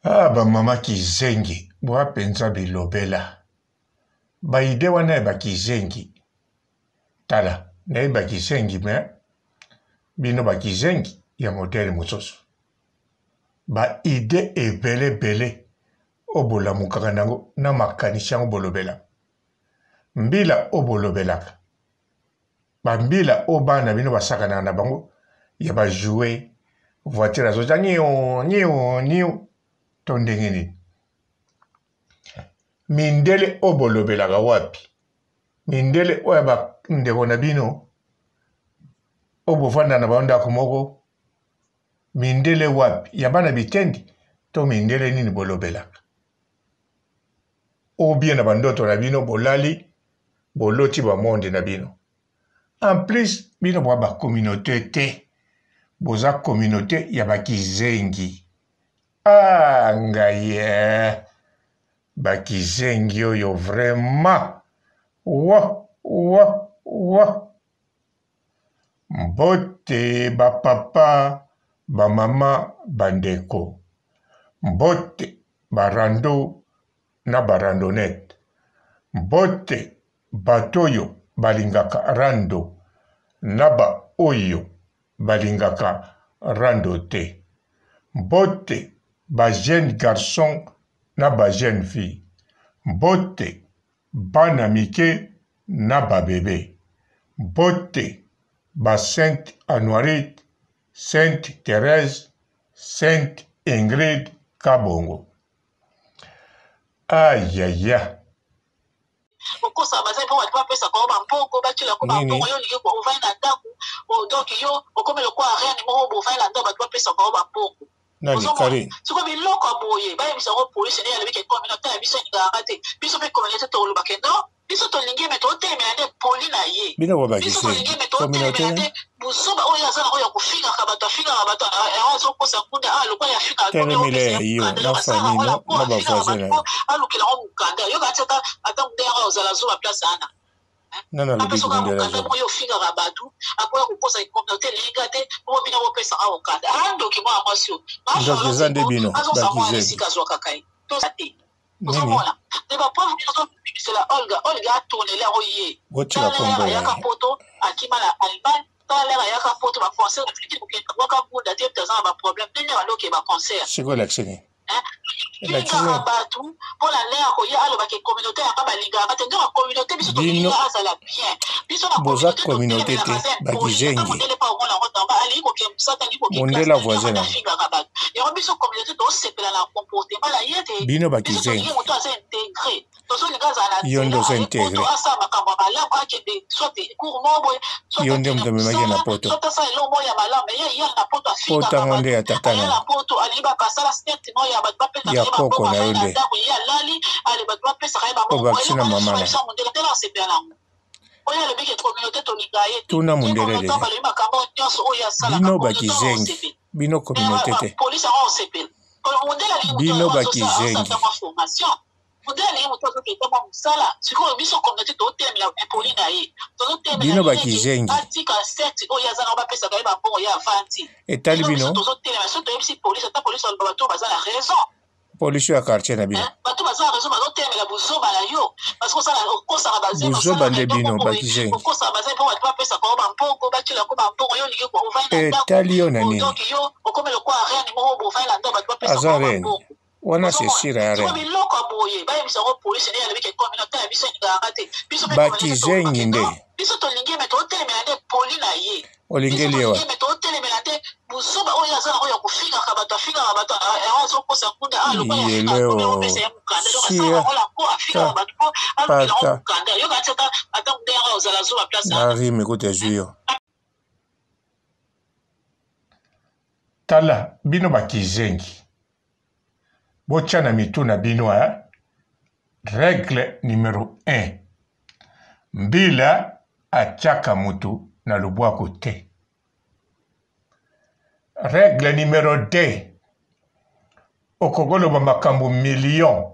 Ah ba mama kizengi boa penza bilobela ba idee wana ya ba kizengi tala nayebi ba kizengi mais bino ba kizengi ya modele mosusu ba idee ebele ebele oyo bolamukaka nango na makanisi yango bolobela mbila oyo bolobelaka ba mbila oyo bana na bino basakanaka na bango ya ba jouet voiture azotya niu niu niu to ndenge nini mindele oyo bolobelaka wapi mindele oyo ya bandeko na bino oyo bofanda na bango ndako moko mindele wapi ya bana bitendi to mindele nini bolobelaka ou bien na bandoto na bino bolali boloti ba monde na bino en plus bino boa ba communauté te boza communauté ya bakizengi ah ngai eh. bakizengi oyo vraiment wa wa wa mbote bapapa bamama bandeko mbote barando na ba randonnette. Mbote bato oyo balingaka rando na ba oyo balingaka rando te. Mbote ba jeunes garçons na ba jeunes filles. Mbote bana mike na ba bebe. Mbote ba Sainte Anuarite, Sainte Therèse, Sainte Ingrid Kabongo. Ayaya. Okosa baza mpo bato bapesa bango bambongo batyela ko bambongo yo olingi ovandi na ndako donc yo okomi lokola reine moko bovandi na ndako bato bapesa bango bambongo nani Karine siko biloko ya boye bayebisa yango polisi nde alobi ke communauté na biso elingaka te biso mpe communauté tokoloba ke non biso tolingi ye me totelemela nde poli na ye bino biso tolingi ye me totelemela nde buzoba oyo aza nango ya kofingaka bato afingaka bato yango azokosa ngunda a lokola ya afingaka telemela yo na famille no na bavoisin na yo alukela yango mokanda yoka ati ata ata ngunda yango ozala zoba place wana nani alobi mundele azoba oyo ofingaka bato akoya kokosa communauté elinga te po bino bopesaka mokanda andoki mwana mwasi oyo ndoki eza nde bino bakizeli esika azwakaka ye toza te ozomona nde ba preuve nyonso bimisela Olga Olga atournele yango ye botika kombo ya ayaka poto akima na Allemagne tala lere ayaka poto ba concert atiki kokende bwaka ngunda te aza na ba problème ndenge baloke ba concert sikoyo elakisi nini elakisi bato mpo na lere akoya alobaka communauté yanga balingaka te nde ba communauté biso tolingi azala bien biso na boza communauté te bakizengi mondela voisin na yango biso communauté tosepela na comportement na ye te bino bakizengi moto aza integre tozolinga azala na yo nde oza integre asala makambo ya malamu akende soit cours moko boye yo nde moto amemaki na poto soit asala eloko moko ya malamu ye ye na poto poto yango nde ya tata na na poto alingi bakasala step moko ya bato bapesaka ya koko na yo nde ndako ye alali ale bato bapesaka ye obakisi na mama na mondele te nasepela nango oyo alobi ke communauté tolinga ye tuna mondele deja balobi makambo nyonso oyo asalaka bino bakizengi bino communauté te polisi yango osepela mondele alingi bino bakizengi formation mondele alingi moto azokende mwa mosala sikoyo biso communauté totelemela impoli na ye tozotelemela bino bakizengi atika secte oyo aza nango bapesaka ye bambongo ye avandi etali bino tozotelema soki toyebisi polisi ata polisi aloba bato baza na raison polisi ya quartier na bino eh, bato baza na raison bazotelemela buzoba na yo parce que osala okosaka bazemi buzoba nde bino bakizengi okosaka bazemi mpo bato bapesaka yo bambongo batyelako bambongo yo olingi ovandi na ndako etali yo na nini donc yo okomi lokola reine moko bovandi na ndako bato bapesaka aza yo reine bambongo wana c'est sûr ya reine biloko ya boye bayebisa yango polisi nde alobi ke communauté na biso elingaka te biso mpe bakizengi nde biso tolingi me totelemela nde poli na ye olingeli ye wapi me totelemela nde buzoba oyo aza nango ya kofingaka bato afingaka bato yango azokosa ngunda a lokola yeleo apesa ye mokanda donc asala yango lako afingaka bato mpo alukela yango mokanda yoka ti ata ata nde yango ozala zoba place na rime kutu ezwi yo tala bino bakizengi botya na mitu na bino eh? Regle numero 1, mbila atiaka mutu na lobwaku te. Regle numero 2, okokoloba makambo million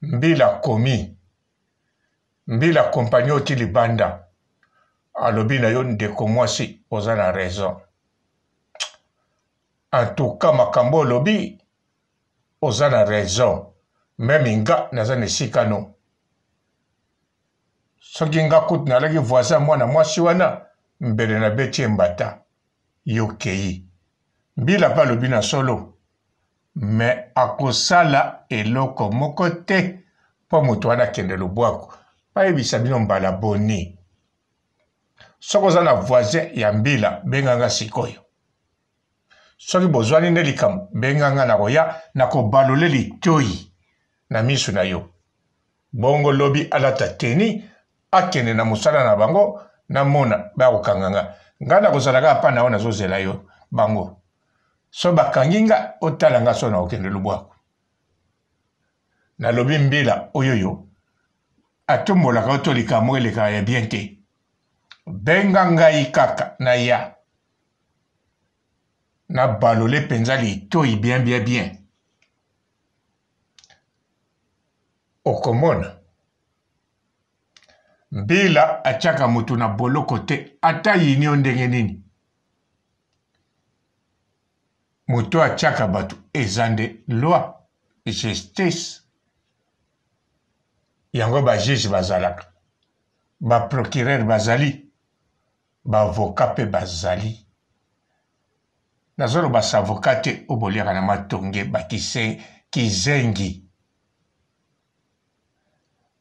mbila akomi mbila accompagne yo ti libanda alobi na yo ndeko mwasi oza na raison en tout cas makambo olobi. oza na raison meme nga naza na esika no soki nga kutu nalaki voisin mwana mwasi wana mbele nabeti ye mbata yo kei mbila mpe alobi na solo me akosala eloko moko te mpo moto wana akende lobwaku bayebisa bino mbala boni soki oza na voisin ya mbila benga nga sikoyo soki bozwani nde likambo benga nga nakoya nakobalole litoi na misu na yo bongo lobi alata teni akende na mosala na bango namona bakokanga nga nga nakozala kaka pa na yo nazozela yo bango so bakangi nga otala nga so nakokende lubwaku nalobi mbila oyoyo atumbolaka yo to likambo elekaka ya bien te benga ngai kaka naya nabalole mpenza litoi bien bien bien okomona mbila atiaka moto na boloko te ata yini yo ndenge nini moto atiaka bato eza nde loi justice yango ba juge bazalaka ba procureur bazali ba avocat mpe bazali nazoloba savoka te oyo boliaka na matonge bakise kizengi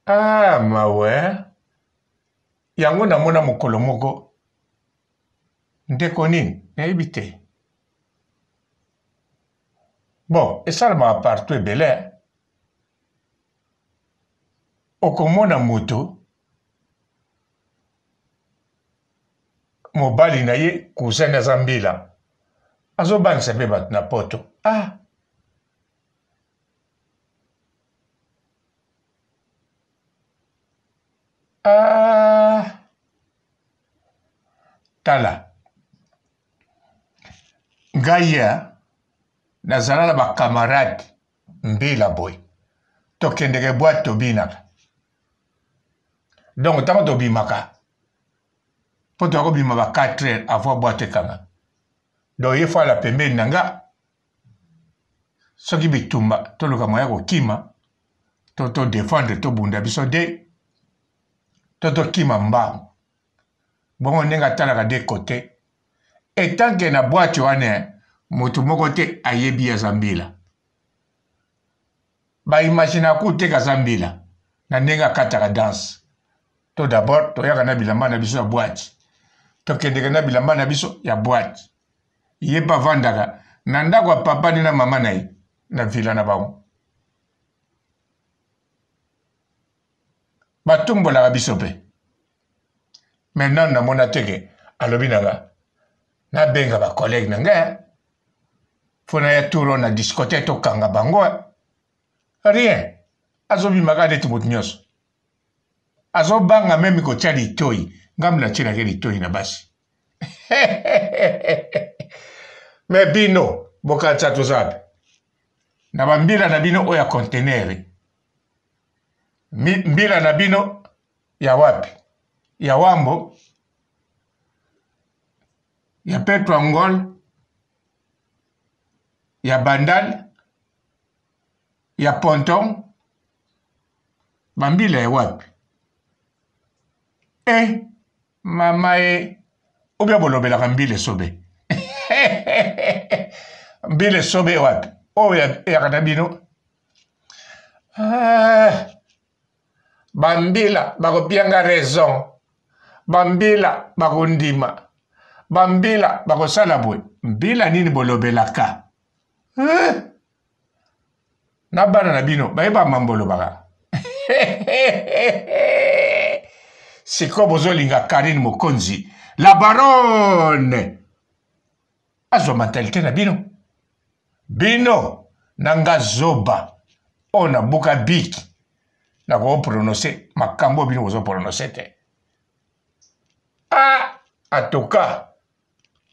ah mawe yango namona mokolo moko ndeko nini nayebi te bon esalamaka partout ebele okomona moto mobali na ye cousin aza mbila azobangisa mpe bato na poto ah ah tala ngai eh, nazala na bacamarade mbila boye tokendeke boite tobinaka donc ntango tobimaka mpo toya kobima ba 4 heures avant boite ekanga donc ye fo ala pembeni na nga soki bitumba toluka moya kokima to todefendre tobunda biso de to tokima mbangu bongo ndenge atalaka de kote etanke na boite wana moto moko te ayebi aza mbila ba imaginaka kutu te kaza mbila na ndenge akataka danse to d'abord toyaka na bilamba na biso ya boite tokendeke na bilamba na biso ya boite ye mpe avandaka na ndako ya papa ni na mama na ye na villa na bango batumbolaka biso mpe me nanu namona te ke alobi na nga nabenga bacollègue na ngai mpo naya tour na discothèque tokanga bango rien azobima kaka neti moto nyonso azobanga meme kotya litoi ngambo natyelaki litoi na basi me bino bokanisa toza wapi na bambila na bino oyo ya contenere mbila na bino ya wapi ya wambo ya petro angol ya bandal ya ponton bambila ya wapi e eh, mama e obia bolobelaka mbila esobe mbila esobe wapi oyo eyaka na bino ah. Bambila bakopia nga raison, bambila bakondima, bambila bakosala boye. Mbila nini bolobelaka? Eh? Na bana na bino bayeba mambo olobaka. Sikoyo bozolinga Carine Mokonzi, la baronne azwa mentalite na bino. Bino na nga zoba oyo na buka bic na ko prononcer makambo bino bozo prononcer te. Ah, en tout cas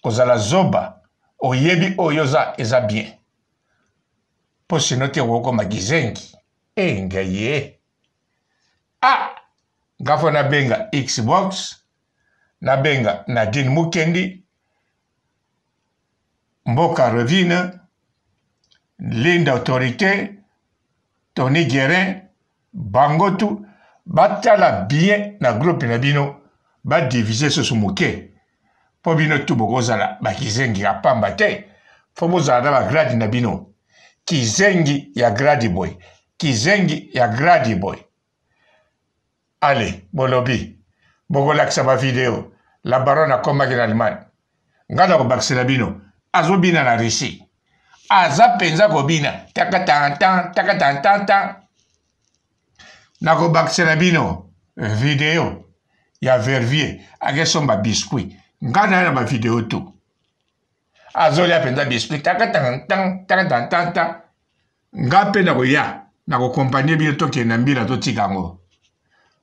kozala zoba oyebi oyo oza eza bien po sino te okokoma kizengi e ngai ye ah nga fo nabenga xbox nabenga nadine mukendi mboka revine. Linda autorité, Tony Guerin, bango tout batala bien na groupe na bino ba diviser susu moke mpo bino tu bokozala bakizengi ya pamba te fo bozala na bagrade na bino kizengi ya grade boye kizengi ya grade boye Ale bolobi bokolakisa ba video la baronne akomaki na Allemagne nga nakobakisela bino azobina na Russie aza mpenza kobina takatantan takatantantan nakobakisela bino video ya Verviers akesomba biscuit nga naye na ba video tout azolia mpenza biscuit takatantan takatantantan Nga pe nakoya nakokompanie bino tokende na mbila totika yango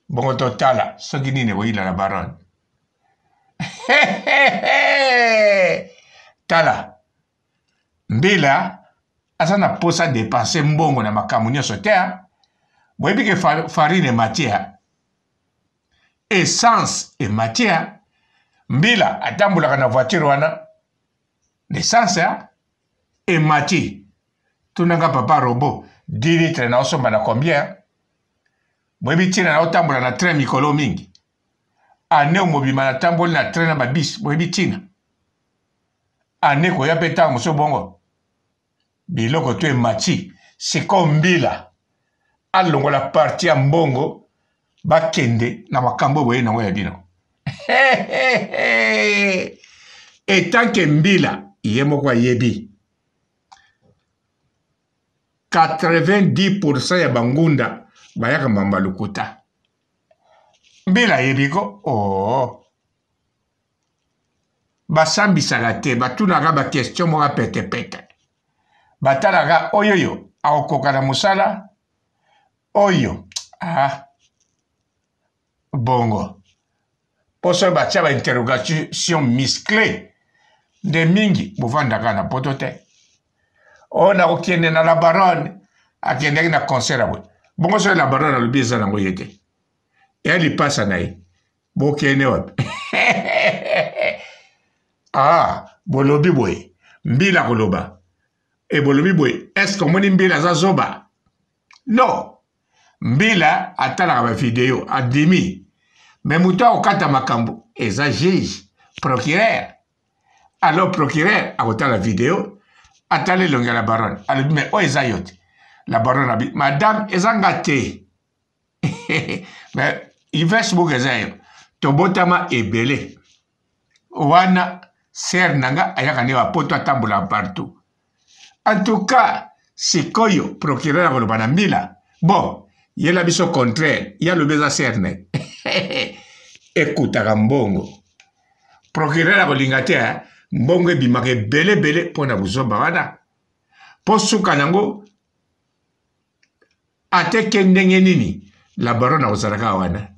bongo totala soki nini ekoyina na baronne tala mbila aza na posa depense mbongo na makambo nyonso te boyebi ke farine emati essence emati mbila atambolaka na voiture wana l'essence emati tuna nga papa robot 10 litre na osomba na combien boyebi ntina na otambola na train mikolo mingi ane mobima natamboli na train na babis boyebi ntina ane koya mpe ntango mosusu bongo biloko to emati sikoyo mbila alongola parti ya mbongo bakende na makambo boye nango ya bino etanke mbila ye moko ayebi 90% ya bangunda bayaka mamba lokuta mbila ayebi ko oh. Basambisaka te, batunaka ba question moko ya petepete, batalaka oyoyo akokoka na mosala oyo ah. Bongo mpo soki batia ba interrogation muscle nde mingi bovandaka na poto te. Oyo nakokende na la baronne, akendaki na concert ya boye bongo, soki la baronne alobi eza nango ye te, eya lipasa na ye, bokende wapi? Ah, bolobi boye mbila koloba e bolobi boye eske omoni mbila aza zoba? Non, mbila atalaka bavideo andimi, me moto akokata makambo eza juge procureur. Alors procureur akotala video, atala elongi ya la baronne, alobi me oyo eza yo te. La baronne abi madame eza nga te, mais Facebook eza yo, tobotama ebele wana, sere na nga ayaka nde bapoto atambolaka partout. En tout cas sikoyo procureur akoloba na mbila bon yela biso contraire, ye alobi eza sere na ye ekutaka mbongo. Procureur akolinga te mbongo ebimaka ebele ebele mpo na buzoba wana, mpo suka nango ateke ndenge nini la baronne akozala kaka wana,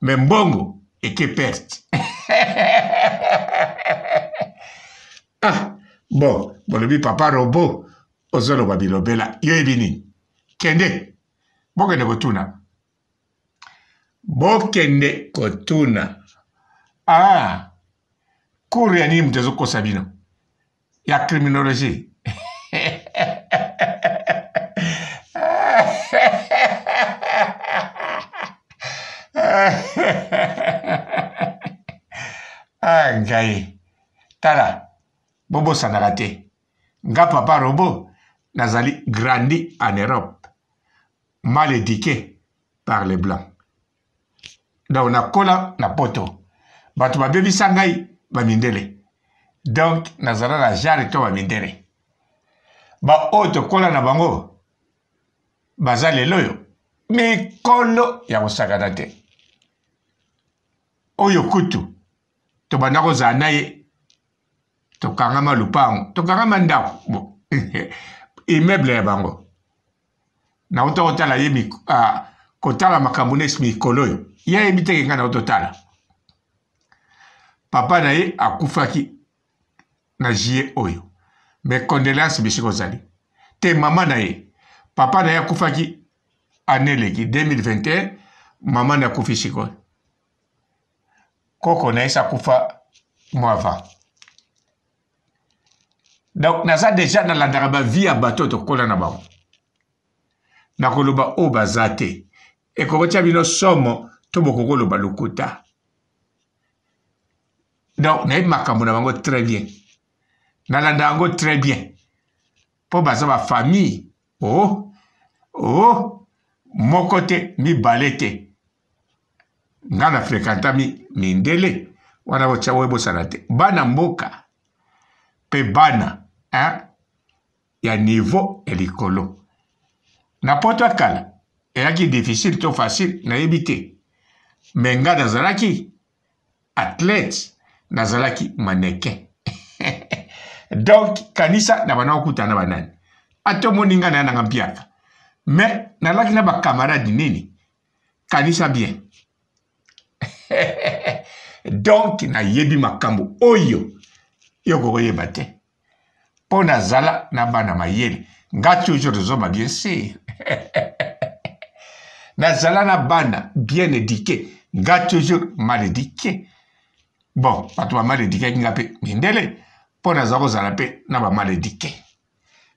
me mbongo eke perte. Ah bon, bolobi papa robot ozoloba bilobela, yo yebi nini? Kende bokende kotuna, bokende kotuna. Ah, cours ya nini moto azokosa bino ya criminologie? Ah ngai, tala, bobosanaka te nga papa robot nazali grandi en Europe, mal éduqué par les blancs. Donc nakola na poto, bato babebisa ngai bamindele, donc nazala na genre to bamindele baoyo tokola na bango baza lelo oyo mikolo ya kosakana te. Oyo kutu tobanda kozala na ye, tokangama lupango, tokangama ndako, bon immeuble ya bango. Nauta kotala ye, kotala makambo nesi mikolo oyo ye ayebi teke ngai nauta otala. Papa na ye akufaki na juillet oyo, mais condoléance bisika ozali te. Mama na ye, papa na ye akufaki année eleki 2021, mama na ye akufi sikoyo, koko na ye si akufa mwa avant. Donc naza deja nalandaka ba vie ya bato oyo tokola na bango. Nakoloba oyo baza te. Ekokotia bino somo to bokoki koloba lokuta. Donc nayebi makambo na bango très bien. Nalanda yango très bien. Mpo baza ba famille. Oh, oh, moko te, mibale te. Nga na frekanta mi, mindele wana botya bosana te. Bana mboka mpe bana hein, ya niveau ya likolo. Na poto ya kala eyaki difficile to facile nayebi te, mais nga nazalaki athlète, nazalaki mannequin donc kanisa na bana kokutana na banani, ata omoni nga naya nanga mpiaka, mais nalaki na ba camarade nini, kanisa bien donc nayebi makambo oyo yo okokoyeba te mpo nazala na bana mayele nga toujours zoba bien sûr nazala na bana bien éduqué nga toujours mal éduqué bon bato ba mal éduquaki nga mpe mindele mpo naza kozala mpe na ba mal éduqué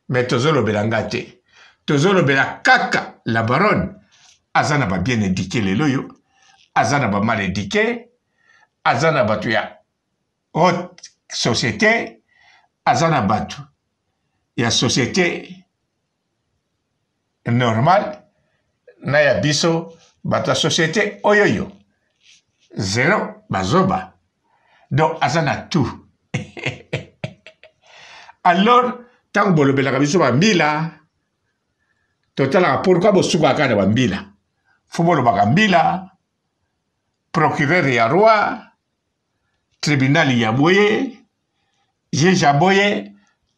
mais tozolobela nga te tozolobela kaka la baronne aza na ba bien éduqué lelo oyo aza na ba mal éduqué aza na bato ya haute société aza na bato ya société normale na ya biso bato ya société oyoyo zero bazoba donc aza na tout alors ntango bolobelaka biso bambila totalaka pourkui bosukaka kaka na bambila fo bolobaka mbila procureur ya roi tribunal ya boye juge ya boye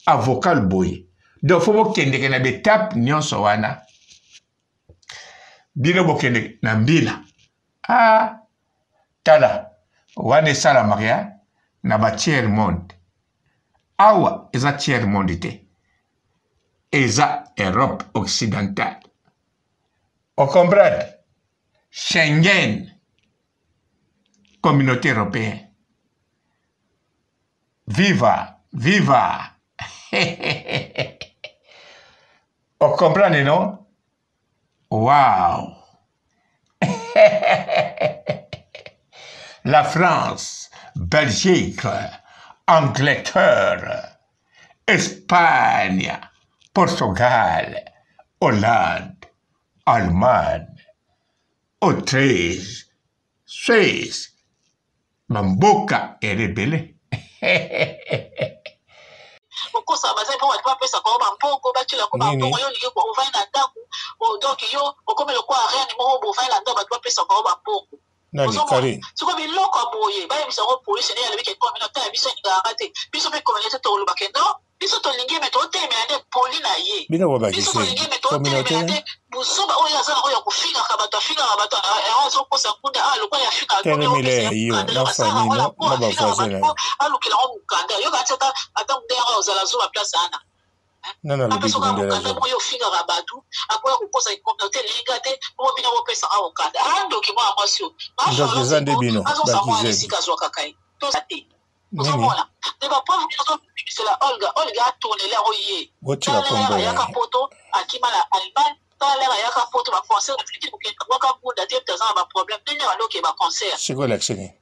avocat boye donc fo bokendeke na betape nyonso wana bino bokendeke na mbila ah tala wana esalamaka ya na ba tiers monde awa eza tiers monde te eza europe occidentale ocomprendre schengen communauté européenne viva viva ocomprendre non wow la France, Belgique, Angleterre, Espagne, Portugal, Hollande, Allemagne, Autriche, Suisse, bamboka ebele. Okosa baza mpo bato bapesaka yo bambongo batielaka yo bambongo yo olingi ovandi na ndako donc yo okomi lokola reine moko bo ovandi na ndako bato bapesaka yo bambongo nani Karine siko biloko ya boye bayebisa yango polisi nde alobi ke communauté na biso elingaka te biso mpe communauté tokoloba ke non biso tolingi ye me totelemela nde poli na ye bino biso tolingi ye me totelemela nde buzoba oyo aza nango ya kofingaka bato afingaka bato yango azokosa ngunda a lokola ya afingaka telemela yo na famille no na bavoisin na yo alukela yango mokanda yoka ti ata ata munda yango ozala zoba place wana nani alobi mundele azoba oyo ofingaka bato akoya kokosa communauté elinga te po bino bopesaka mokanda andoki mwana mwasi oyo ndoki eza nde bino bakizeli esika azwakaka ye toza te nini ozomona nde bapreuve nyonso obimisela olga olga atournele yango ye botika kombo ayaka ya poto akima na allemagne tala lere ayaka poto baconcert atiki kokende bwaka ngunda te mpe aza na baproblème ndenge baloke baconcert sikoyo elakisi nini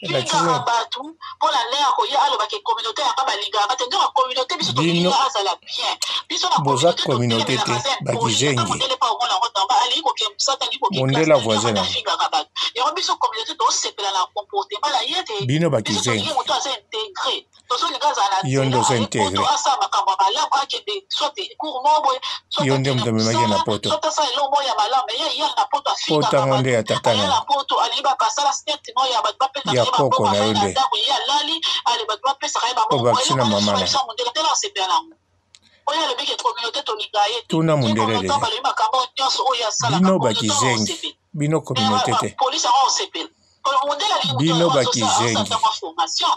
elakisi fingaka nini bato mpo na lere akoya alobaka communauté yanga balingaka te nde bacommunauté biso bino tolingi azala bien biso na boza communauté communauté totelemelaka te aza impoli ata bakizengi mondele mpe omona yango tamba alingi kokende mosala te alingi kokende mondele classe te avoisin nde na yo afingaka bato yango biso communauté tosepela na comportement na ye te bino biso tolingi bakizengi moto aza integre tozolinga azala na yo nde nzela oza aye poto integre asala makambo ya malamu akende soit cours moko boye soit yo nde akende moto amemaki ye na mosala poto soit asala eloko moko ya malamu mais ye ye na poto poto afingaka yango nde bato ya tata aya na na yo poto alingi bakasala state moko ya bato bapesaka ya ye koko bambongo na yo afai na nde ndako ye alali ale bato bapesaka ye bambongo po obakisi eloko na wana mama soki na bayebisa yo mondele ndele asepela nango oyo alobi ke communauté tolinga ye te tuna ye mondele communauté deja balobi makambo nyonso oyo asalaka bino communauté yango bakizengi osepela bino communauté te polise yango osepela mondele alingi moto bino oyo azosala bakizengi ata mwa formation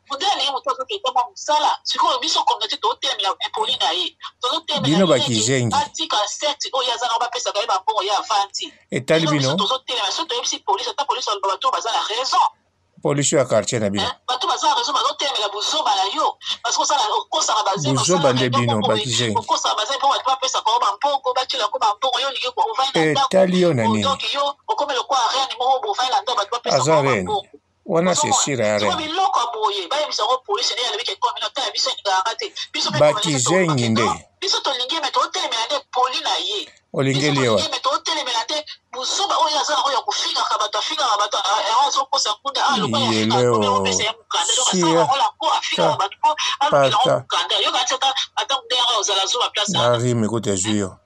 mondele alingi moto azokenda mwa mosala sikoyo biso communauté tozotelemela impoli na ye tozotelemela bino ye ke bakizengi atika secte oyo aza nango bapesaka ye bambongo ye avandi etali lelo biso bino tozotelema soki toyebisi polise ata polise aloba bato oyo baza na raison. Pollution ya quartier na bino. Bato baza na raison, bazotelemela buzoba na yo parce que osala okosaka bazemi. Buzoba nde bino bakizengi. Okosaka bazemi mpo bato bapesaka yo bambongo, batielako bambongo, yo olingi ovandi na ndako. Etali yo na nini? Donc yo okomi lokola reine moko boye, ovandi na ndako, bato bapesaka Aza yo reine. bambongo. Wana c'est sûr ya Sikoyo reine. biloko ya boye bayebisa yango polisi nde alobi ke komi notala biso elingaka te biso mpe Bakizengi nde. Biso tolingi ye me totelemela nde poli na ye. Olingeli ye wapi? Me totelemela nde buzoba oyo aza nango ya kofingaka bato, afingaka bato, yango azokosa kuna ah, lokola afingaka Yeleo. komi opesa ye mokanda, donc Sia. asalaka yango na ko afingaka bato mpo alukela yango Pata. mokanda. Yoka ti ata ata ndenge yango ozala zoba place Na rime kutu ezwi yo.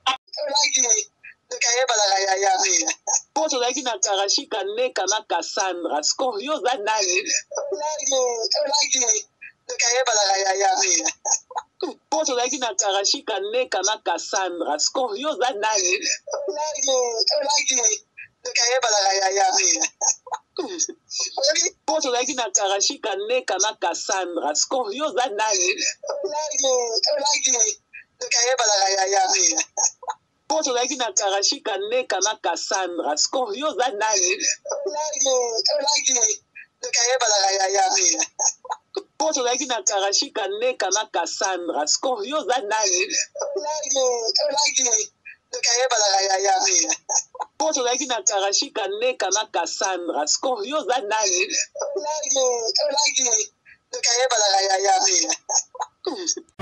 Po tozalaki na Karashika Neka na Cassandra. Sikoyo yo oza nani? Po tozalaki na Karashika Neka na Cassandra. Sikoyo yo oza nani? Po tozalaki na Karashika Neka na Cassandra. Sikoyo yo oza nani? Po tozalaki na Karashika Neka na Cassandra. Sikoyo yo oza nani? Po tozalaki na Karashika Neka na Cassandra. Sikoyo yo oza nani? Po tozalaki na Karashika Neka na Cassandra. Sikoyo yo oza nani?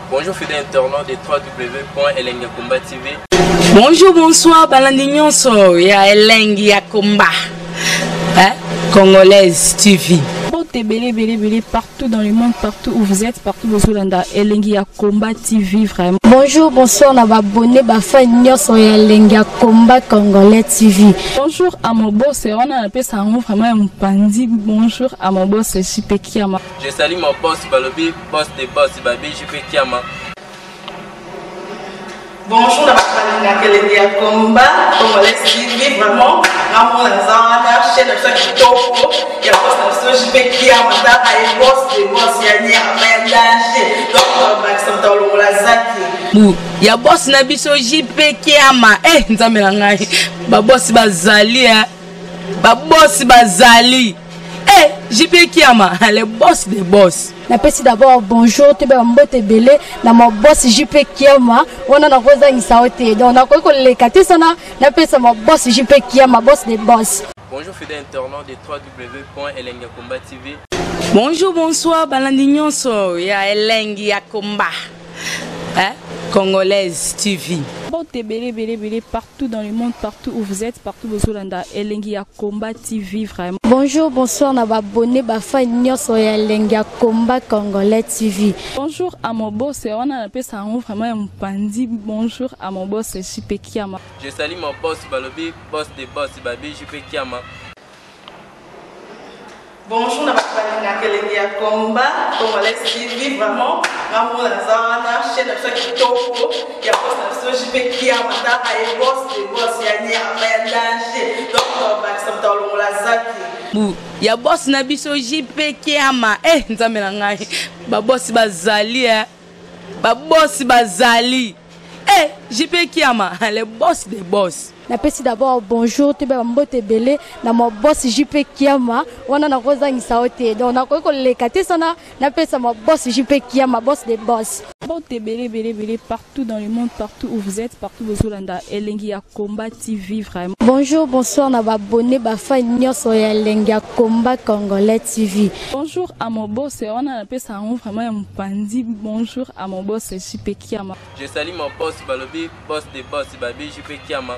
Bonjour fidèles internautes de www.elengakomba TV. Bonjour, bonsoir, balandi nyonso ya Elengi ya Komba. Hein? Congolaise TV. Mbote ebele ebele ebele partout dans le monde, partout où vous êtes, partout bozolanda Elengi ya Combat TV vraiment. Bonjour, bonsoir na ba abonné ba fan nyonso ya Elengi ya Combat Congolais TV. Bonjour à mon boss, wana napesa yango vraiment ya mopanzi. Bonjour à mon boss JP Kiama. Je salue mon boss Balobi, boss des boss Babi JP Kiama. Bonjour na bato balingaka Elengi ya Combat Congolais TV, vraiment ngamona naza wana chaîne na biso ya kitoko ya boss na biso JP Kiama, tala ye boss de boss ya nyama ya danger, donc bakisa moto alongola zaki Bu ya boss na biso JP Kiama. Eh nzambe na ngai. Ba boss bazali eh. Ba boss bazali. Eh JP Kiama, le boss des boss. Napesi d'abord bonjour toyeba mbote ebele na ma boss JP Kiama, wana nakozangisa yo te, donc nakoki koleka te sana napesa ma boss JP Kiama, boss des boss. Bonjour fidèles internautes de www.elengakomba TV. Bonjour, bonsoir, balandi nyonso ya Elengi ya Komba. Hein? Congolaise TV. Mbote ebele ebele ebele partout dans le monde, partout où vous êtes, partout bozolanda Elengi ya Combat TV vraiment. Bonjour, bonsoir na ba abonné ba fan nyonso ya Elengi ya Combat Congolais TV. Bonjour à mon boss, wana napesa yango vraiment ya mopanzi. Bonjour à mon boss JP Kiama. Je salue mon boss Balobi, boss des boss Babi JP Kiama. Bonjour na bato balingaka Elengi ya Combat Congolais TV, vraiment ngamona naza wana chaîne na biso ya kitoko ya boss na biso JP Kiama, tala ye boss de boss ya nyama ya danger, donc bakisa moto alongola zaki. Bu ya boss na biso JP Kiama. Eh nzambe na ngai. Ba boss bazali eh. Ba boss bazali. Eh JP Kiama, le boss des boss. Napesi d'abord bonjour toyeba mbote ebele na ma boss JP Kiama, wana nakozangisa yo te, donc nakoki koleka te sana napesa ma boss JP Kiama, boss des boss. Mbote ebele ebele ebele partout dans le monde, partout où vous êtes, partout bozolanda Elengi ya Combat TV vraiment. Bonjour, bonsoir na ba abonné ba fan nyonso ya Elengi ya Combat Congolais TV. Bonjour à mon boss, wana napesa yango vraiment ya mopanzi. Bonjour à mon boss JP Kiama. Je salue mon boss Balobi, boss des boss Babi JP Kiama.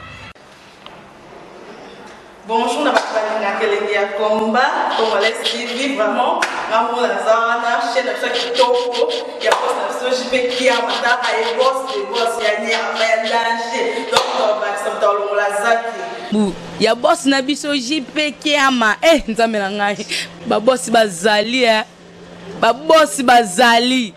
Bonjour na bato balingaka Elengi ya Combat Congolais TV, vraiment ngamona naza wana chaîne na biso ya kitoko ya boss na biso JP Kiama, tala ye boss de boss ya nyama ya danger, donc bakisa moto alongola zaki. Bu ya boss na biso JP Kiama. Eh nzambe na ngai. Ba boss bazali eh. Ba boss bazali.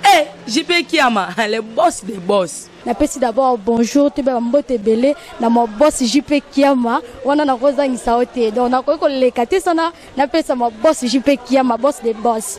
Eh JP Kiama, le boss des boss. Napesi d'abord bonjour toyeba mbote ebele na ma boss JP Kiama, wana nakozangisa yo te, donc nakoki koleka te sana napesa ma boss JP Kiama, boss des boss.